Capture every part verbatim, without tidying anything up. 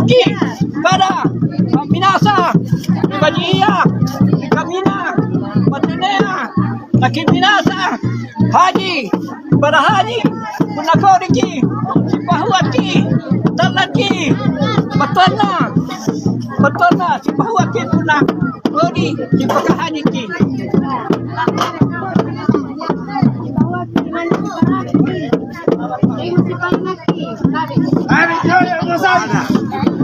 Ki pada pamminasa, ri bajia, ri kamina, patenea, naki minasa, haji, pada haji, punna koriki, sipahuaki, tallaki, bettuanna, bettuanna, sipahuaki, punna kori, sipakahajiki.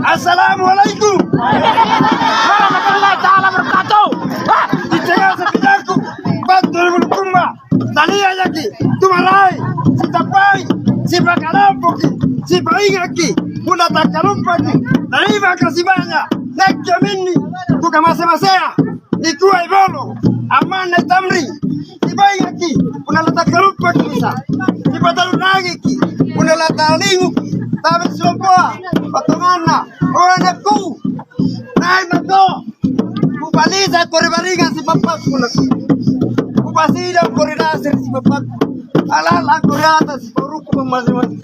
Assalamualaikum warahmatullahi taala wabarakatuh. Wah, icegasa pidaku, bantu ri bulukumba, talia yaki, tumarai, sitapai, sipakalampuki, sipaingaki, punna takkalumpaki, terima kasih banyak, nekka minni, bukan masa-masaya. Ituai bolo, amanna Tamri, sibaingaki, punna la takkalumpaki bisa, sipatalu nangiki, punna la talinguki, tabe silompoa, patonganna, oh anakku, nai mako, kupalisa kori baringa sipapakku nakku, kupasida kori dasir sipapakku, alala kori atas, paruku pemasi-masi.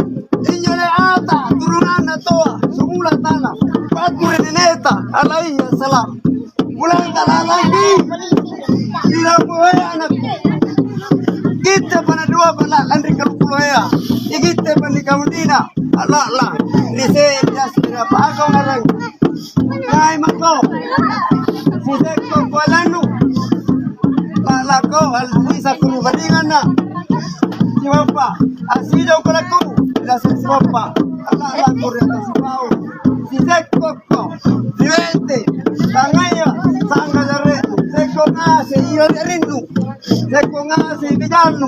Injo le ata, turunanna toa, sumula tana, patu ri neneta, alaihi salam. Ulanta lalaki, sila muhea anakku. Gitte pana dua pana lanri kalukulohea. Igitte pani kaundina, alala. Rise biasa apa kau ngarang. Nai mako. Sisekko kualannu. Lalako alisa kunu badinganna. Siwappa, asido kulaku. Biasa siwappa. Alala kuri atas bau. Sisekko. Riwete, tangaya, sangga jare, sekko ngase, iyo rindu, sekko ngase, bijannu,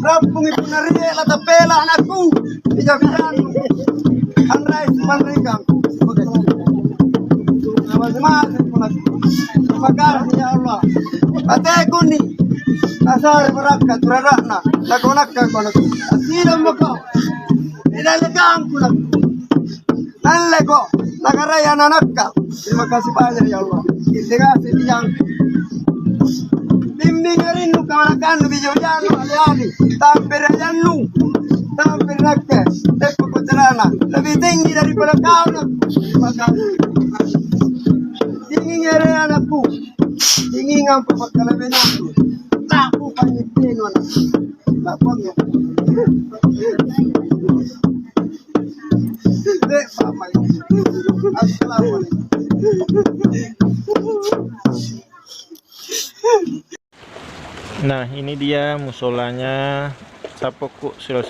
rappungi punna rie, la tapela anakku, bija bijannu, anrai sumanrikang, mati-mati punna, makasih ya Allah, ate kuni, asar barakka, turarakna, takonakka konakku, asido mako, ina lekang kunakku. Nalleko, nagarai ananakka. Terima kasih banyak ya Allah. Integasi yang bimbing rindu kamanakannu, bijojanu, ali-ali. Tamperayannu. Tamperakke. Teppa pacarana. Lebih tinggi daripada kau nak. Terima kasih. Dingin ere anakku. Dingin apa pakalabenanku. Tak bukan itu anakku. Tak banyak. Nah, ini dia musolanya Sapokku Silo